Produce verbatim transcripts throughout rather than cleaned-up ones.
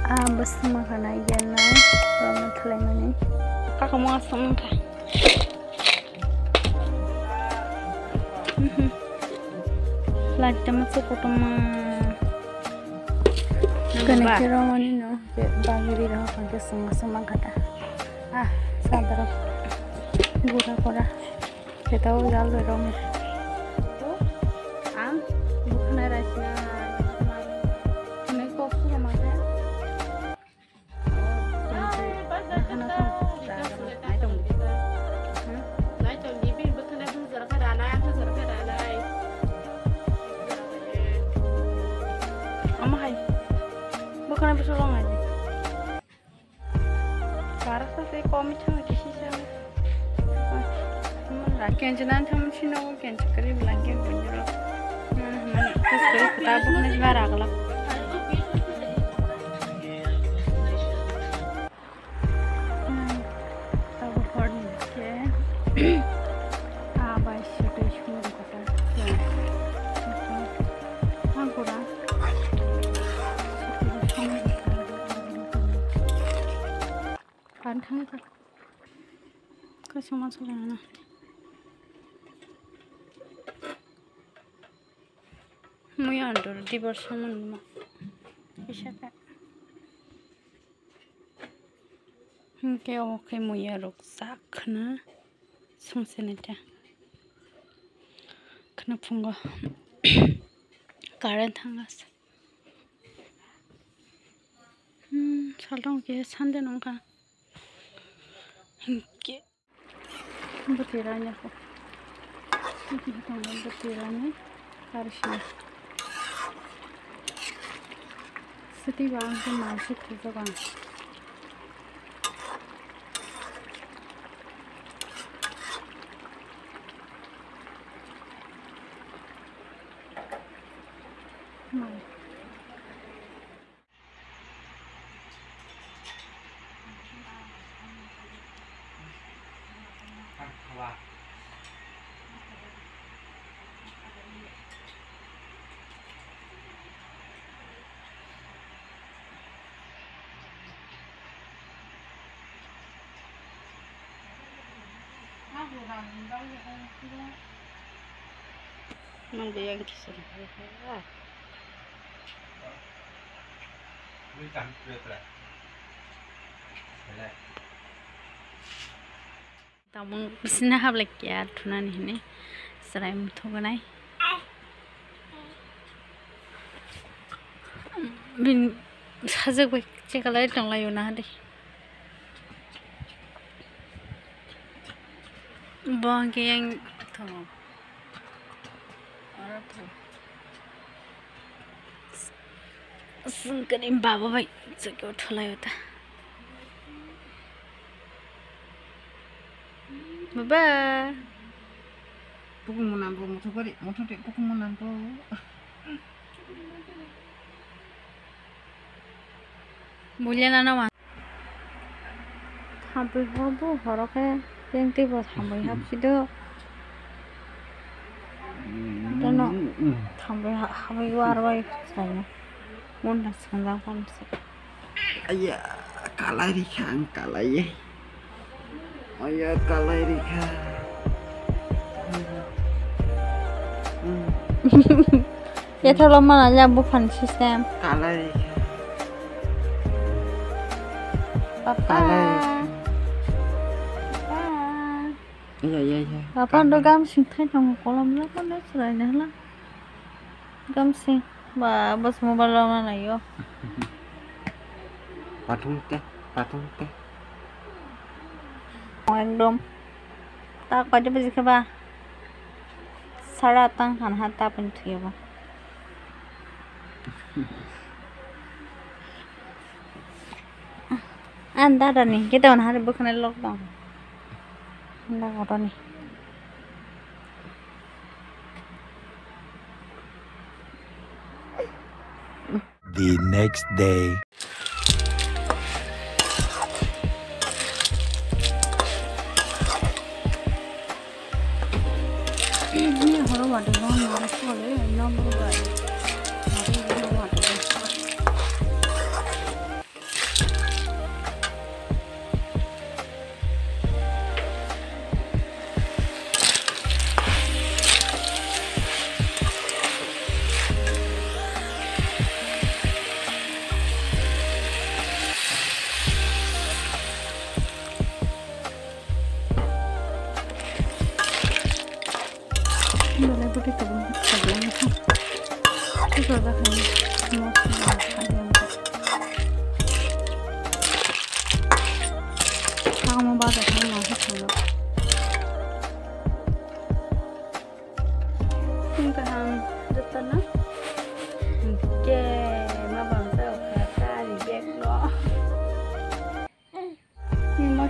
Ah, bwswk mankha na yan nai, rwma thwlaimani. Kaka mo aswk mankha. Mhm. Light tama se kotorma. Kene ba. Khe rwmani no, khe bagwi ri rw, khe swngo swngo mankha ta. Ah, sadaro. Gura gura. Khe ta o jal bai rwmani. Ang bwkhanai raisina. Hwnwi kok swngo mankha. Omo hai. Bwkhana bwswk long hai. Bara sa se komi thang kisi sa. Kenchi nan thang sino. Kenchi kari blanket bunjuro. Mani, kas kari kita bu na jima ragla. Abo horni ke. Abai sute shuru kota. Agora. Kan thang ka. Kasama sala na. Muya andur dibor saman ma. Kisa ka. Hingke omo khe muya rok sak khna songse nai ta. Khna phungo current thang as. Hmm, saltong khe Sunday nongkha. Hingke. Bwtwi rani ako. Bwtwi rani. Ari sini. Siti ba ang khe mal se thujak ang. Mal. Nang de yang kisah. Tamung bisina hablai kiya thunani hini serai muthuganai. Bin sajak bai chekalai tonglaio na de. Bo hwnkhe yang thungo. Oro thung. Sengkani baba bai chwkyo thwlaio ta. Baba. Pukung mwnango, muthubari, muthubari pukung mwnango. Bulia nana wa. Thampui hor bo horo khe tengtwi bo thampui hapsi do. Dono thampui ha-, hapui war bai chwraino. Mun na sanjang phamsi. Aya, kalai rikha ang kalai ye. Aya, kalai rikha. Kethalo mana ya buphang system. Kalai rikha. Papa. Kalai rikha. Papa. Iya, iya, iya. Papa ndo gam sing thai tongo kolom la kono chwrai na hla. Gam sing. Ba, bos mobile rok na naio. Patung te, patung te. Ekdom. Ta koi de baji khe ba? Sara tang han ha ta pun thuya ba. An dada ni, kita on hari bukan lockdown. Anda kota ni. The next day. Ini horo wadi no mara sole no mara. Horo wadi.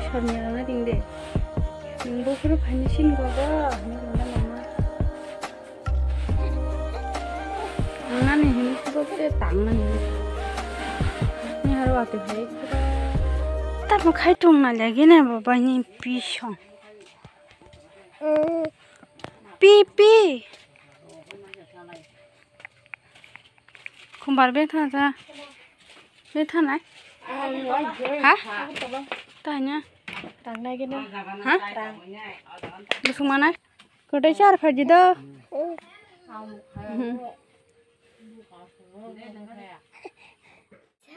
Sorni rana ding de. Nung bo phuru phani sin go ba, hinwi rana nama. Ang nani hinwi bo phuru tang nani. Ni haro ati phai. Tamo khai tung na lagi na bo ba ni pisong. Pi, pi. Khumbar bethana ta. Bethana. Ha? Tanya. Tang nai gini. Ha? Busung mana? Kotai char phaji do.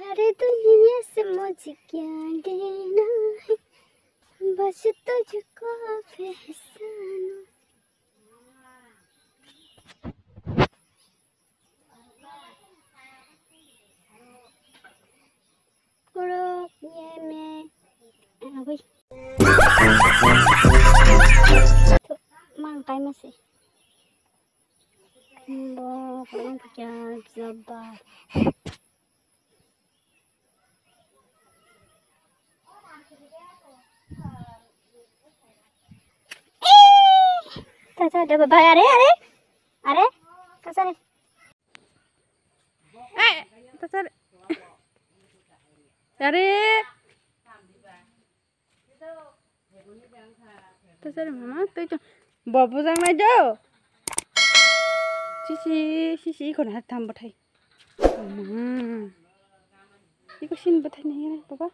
सारी दुनिया से मुझे क्या लेना है, बस तुझको फैसला। Kuruk ye me. Agui. Mang kai masi. Bo kurang pecah jaba. Tata de baba, are, are, are, kasar. Eh, tata. Are. Tata mama, tui tu. Bobo jang nai do. Sisi, sisi, ikon hat tam bathai. Mama. Iko sin bathai nai, baba.